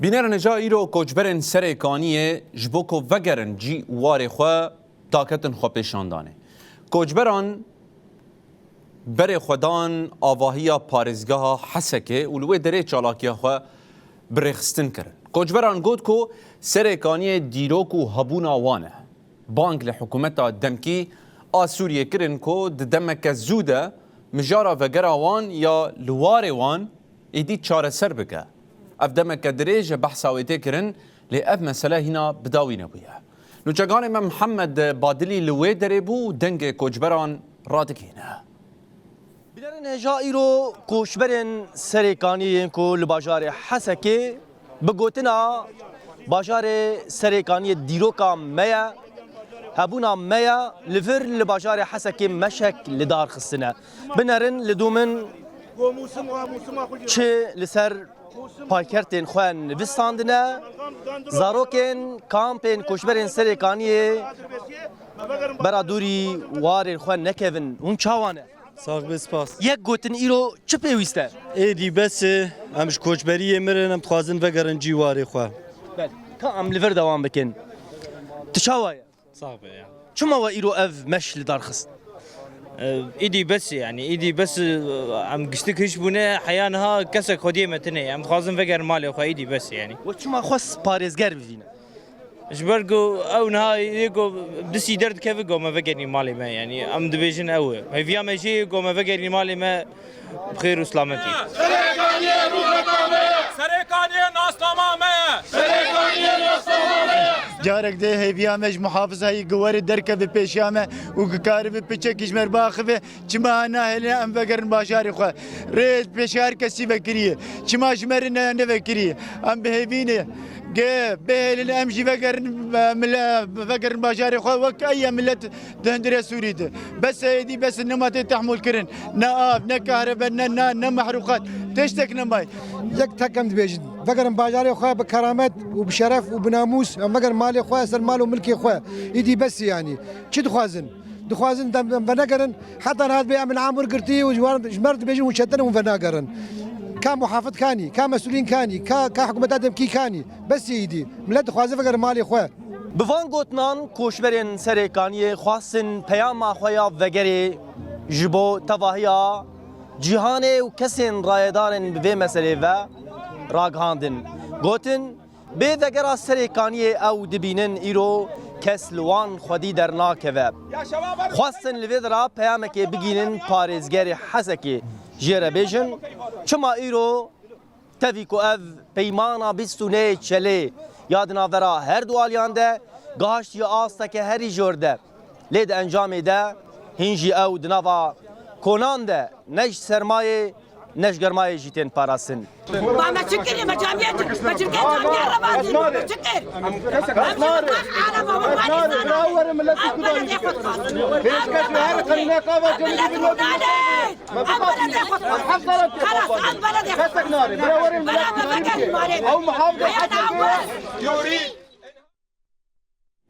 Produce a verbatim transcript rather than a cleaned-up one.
Bînerên hêja îro koçberên Serê Kaniyê ji bo ku vegerin cî û warê xwe daketin xwepêşandanê. Koçberan berê xwe dan avahiya parêzgeha Hesekê û li wê derê çalakiya xwe bi rêxistin kirin. Koçberan got ku Serê Kaniyê dîrok û hebûna wan e. Bang li hikûmeta demkî a Sûriyê kirin ku di demeke zû de mijara vegera wan ya li warê wan êdî çareser bike. Ev demeke dirêj e behsa wê tê kirin, lê ev mesele hîna bi dawî nebûye. Nûçeganê me Mihemed Badilî li wê derê bû û dengê koçberan radigihîne. Bînerên hêja îro koçberên Serê Kaniyê yên ku li bajarê Hesekê bi gotina bajarê Serê Kaniyê dîroka me ye, hebûna me ye, li vir li bajarê Hesekê meşek li dar xistine. Binerin li dû min çi li ser paykertên xwe nivîsandine, zarokên kampên koçberên Serê Kaniyê bera dûrî warên xwe nekevin. Hûn çawa ne? Sax be, spas. Yek gotin îro çi pêwîst e? Êdî bes e, em ji koçberiyê mirin, em dixwazin vegerin cîwarê xwe. Belê. Ka em li vir dewam bikin. Tu çawa ye? Sax be ya. Çima we îro ev meş li dar xist? E, îdî bes e yani, îdî bes e, em giştik hiç bûne, heya niha kesek xwediyê me tine ye. Em dixwazin vegerin malê xwe, îdî bes e yani. We çima xwest parêzger bivîne? Ji ber ku ew niha yê ku disî derdikeve ku me vegerî malê me, yanî em dibêjin ew e. Hêviya me jê ye ku me vegerî malê me bi xêr û silametî. Serê Kaniyê nasnama me ye! Serê Kaniyê nasnama me ye! Carek dê hêviya me ji muhafizayî ku were derkeve pêşiya me û ku karibe piçekî ji me re biaxive. Çima nahêlin em vegerin bajarê xwe? Rê pêşiya her kesî vekiriye. Çima ji me re ne, nevekiriye? Em bi hêvî ne. Ge, bihêlin em jî vegerin, e, mile-, vegerin bajarê xwe wek eye milet di hundirê Sûrî de. Bes e êdî, bes e, nema tê tehmûl kirin. Ne av, ne kahrebe, ne nan, ne mehrûqat. Tiştek nemay. Yek tek em dibêjin. Vegerin bajarê xwe bi keramet û bi şeref û bi namûs. Em vegerin malê xwe, ser mal û milkê xwe. Îdî bes e yanî. Çi dixwazin? Dixwazin dem, dem venegerin, heta niha dibê em li amûr girtî û ji wan, ji me re dibêjin hûn çetin hûn venagerin. Ka muhafid kanî, ka mesûlîn kanî, ka, ka hikûmeta demkî kanî. Bes yê îdî. Milet dixwaze vegerin malê xwe. Bi van gotinan koçberên Serê Kaniyê xwestin peyama xwe ya vegerê ji bo tevahiya cîhanê û kesên rayedarên bi vê meselê ve ragihandin. Gotin, Bê vegera Serê Kaniyê ew dibînin îro kes li wan xwedî dernakeve. Xwestin li vê dera peyamekê bigînin parêzgerê Hesekê. Jê re bêjin, çima îro tevî ku ev peymana bîst û nehê Çelê ya di navbera her du aliyan de gihiştiye asteke herî jor de. Lê di encamê de hîn jî ew di nava konan de ne ji sermayê ne ji germayê jî tên parastin. Ba me çi kirî? Me camiye çi? Me çirkê camiye re bandî? Me çi kir? Em jî bi taş alema, bi panî zana. Em beledê xwe dixwazin. Em beledê xwe dixwazin. Em beledê xwe dixwazin. Xelas, em beledê xwe dixwazin. Bela me vegerin malê me. Heya ne ew e.